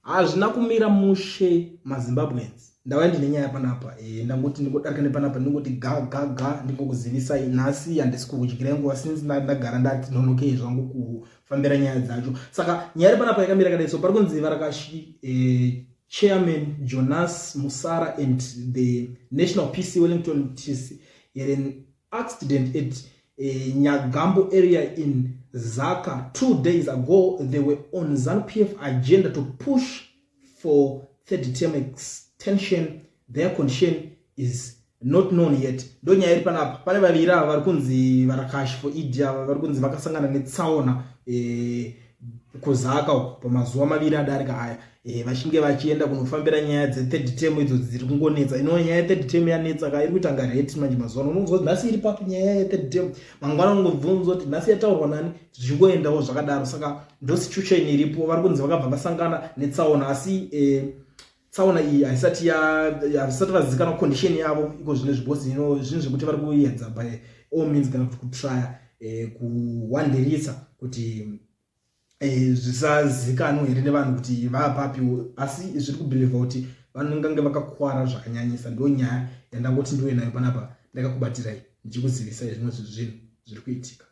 Hazvina kumira mushe maZimbabweans. Ndauya ndine nyaya panapa e, ndangoti ndingodarika nepanapa ndingoti ga ga ga ndingokuzivisai nhasi handisi kukudyirai nguva since ndagara ndati nonokei zvangu kufambira nyaya dzacho. Saka nyaya iri panapa yakamira kadai so pari kunzi varakashi e, chairman Jonas Musara and the National PC Wellington Tisi had an accident at Nyagambo area in Zaka 2 days ago. They were on ZANU-PF agenda to push for third term extension. Their condition is not known yet. Ndo nyaya iri panapa. Pane vaviri ava vari kunzi varakashi for ED ava vari kunzi vakasangana netsaona kuZaka uko pamazuva maviri adarika aya vachinge vachienda kunofambira nyaya dzethird term idzo dziri kungonetsa. Ino nyaya yethird term yanetsa ka, iri kuita nga rate manje mazuva ano. Unonzwa kuti nhasi iri papi nyaya yethird term, mangwana unongobvunzwa kuti nhasi yataurwa nani, zvichingoendawo zvakadaro. Saka ndo situation iripo. Vari kunzi vakabva vasangana netsaona, asi tsaona iyi haisati haisati vazivikanwa condition yavo iko zvino zvibhozi ino zvinhu zvekuti vari kuedza by all means kana kuti kutrya kuwandirisa kuti zvisazikanwe here nevanhu kuti vaapapiwo, asi zviri kubhilivha kuti vanongange vakakwara zvakanyanyisa. Ndo nyaya yandangoti ndiwe nayo panapa, ndakakubatirai ndichikuzivisai zvimwe zvezvinhu zviri kuitika.